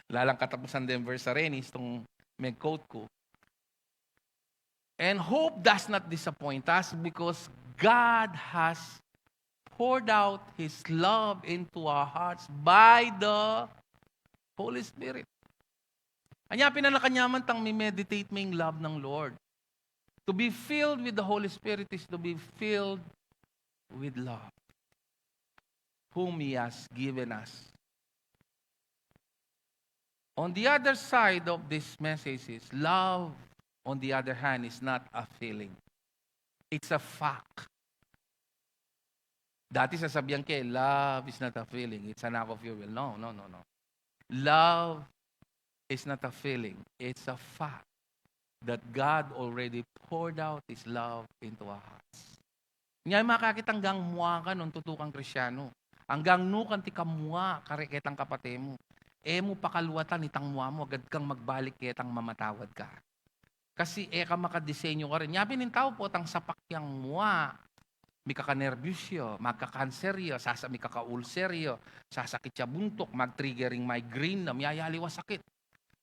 Lalang katapusan deng verse a reni, istung me-quote ku. And hope does not disappoint us because God has poured out His love into our hearts by the Holy Spirit. Anya pin a nakanyaman tang mi-meditate me ing love ng Lord. To be filled with the Holy Spirit is to be filled with love, whom He has given us. On the other side of this message is love, on the other hand, is not a feeling. It's a fact. Dati sasabian ke, "Love is not a feeling, it's an act of your will." No, no, no, no. Love is not a feeling, it's a fact that God already poured out His love into our hearts. Nya, makakita anggang mua ka nung tutu kang Kristiano. Anggang nu kanti ka mua kareng ketang kapate mu, e mu pakaluatan itang mua mu, agad kang magbalik ketang mamatawad ka. Kasi e ka makadisenyu karin. Nya pin ing tau potang sapak yang mua, mikakanerbiyus ya, magkakanser ya, sasa mikakaulser ya, sasakit ya buntuk, mag-trigger ing migraine na, miyayaliwa sakit.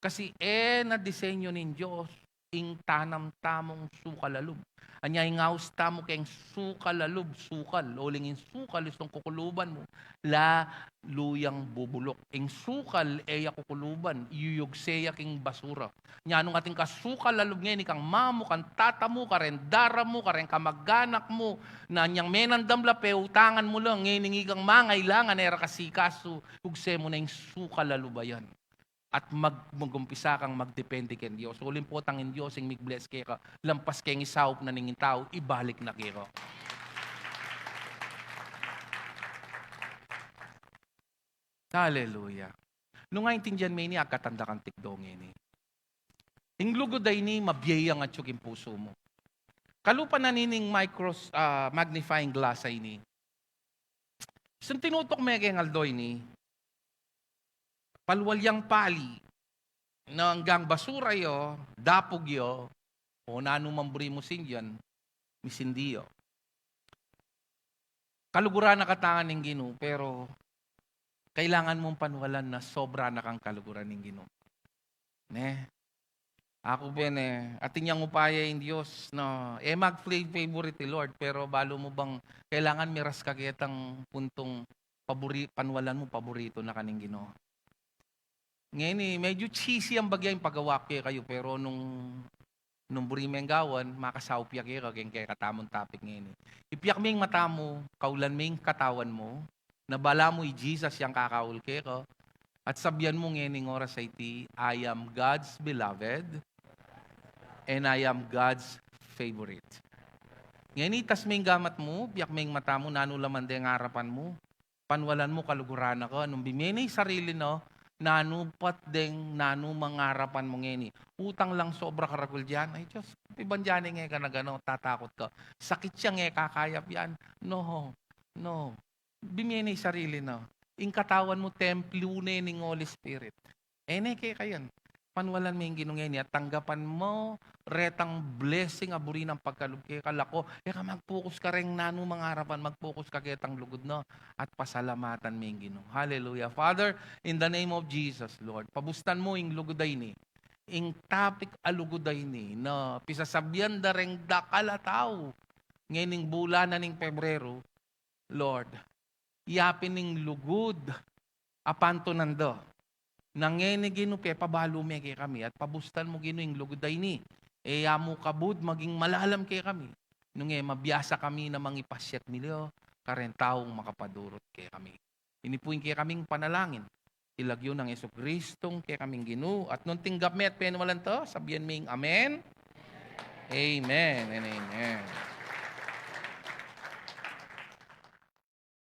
Kasi e na disenyu ning Dios ing tanam tamung sukal a lub. Anya ing aus tamu keng sukal a lub, sukal, uling ing sukal istung kukuluban mu, lalu yang bubuluk. Ing sukal e ya kukuluban, iyuyugse ya king basura. Nya nung atin kang sukal a lub ngeni kang mama mu, kang tata mu, kareng dara mu, kareng kamaganak mu, na nyang menandam la, peutangan mu la, ngeni ikang mangailangan, e ra kasikasu, yugse mu na ing sukal a lub a yan. At mag-, mag-umpisa kang magdepende keng Dios. Uling potang ing Dios ing mig-bless keka, lampas keng isaup na ning tau, ibalik na keka. Hallelujah. Nung aintindian me ini, agkatan da kang tikdo ngeni. Ing lugud a ini, mabie yang atyu king pusu mu. Kalupa na nining micros-, ah, magnifying glass a ini. Istung tinutuk me keng aldo ini, palual yang pali, na anggang basura ya, dapug ya, o nanu mang buri mu sindian, misindi ya. Kaluguran na ka tana ning Ginu, pero kailangan mung panwalan na sobra na kang kaluguran ning Ginu. Ne? Aku pin e, atin yang upaya ing Dios na e mag-play favorite, Lord, pero balu mu bang kailangan miras ka ketang puntung pabori-, panwalan mu, paborito na ka ning Ginu. Ngeni, medyo cheesy yang bagya ing pagawa ku kekayu, pero nung, nung buri meng gawan, makasaup ya keka keng kekatamung topic ngeni. Ipiak me ing mata mu, kaulan me ing katawan mu, na balamu i Jesus yang kakaul keka, at sabian mu ngening oras a iti, "I am God's beloved, and I am God's favorite." Ngeni, itas me ing gamat mu, piak me ing mata mu, nanu la man deng arapan mu, panwalan mu, kaluguran na ka. Nung bimie ne ing sarili na, nanu pat deng, nanu mang arapan mu ngeni. Utang lang sobra karagul diyan. Ay, Dios, pibandian ne ka na gana, tatakut ka. Sakit ya, e kakayap yan. No, no. Bimie ne ing sarili na. Ing katawan mu, templo ne ning Holy Spirit. E ne keka yan. Panualan me ing Ginu ngeni at tanggapan mu retang blessing a buri nang pagkalub keka. Lako, e ka mag-focus kareng nanu mangarap, mag-focus ka ketang lugud na at pasalamatan me ing Ginu. Hallelujah. Father, in the name of Jesus, Lord, pabustan mu ing lugud a ini. Ing topic a lugud a ini na pisasabian da reng dakal a tau ngening bulan na ning Pebrero, Lord, yapin ing lugud a pantunan da. Na ngeni Ginu, pepabalu me kekami at pabustan mu Ginu ing lugud a ini. E ya mu kabud maging malalam kekami. Nung e mabiasa kami na mangipasyat milya kareng taung makapadurut kekami. Ini pu ing kekaming panalangin. King lagyu nang Jesucristong kekaming Ginu. At nung tinggap me at penualan ta, sabian ming amen. Amen and amen.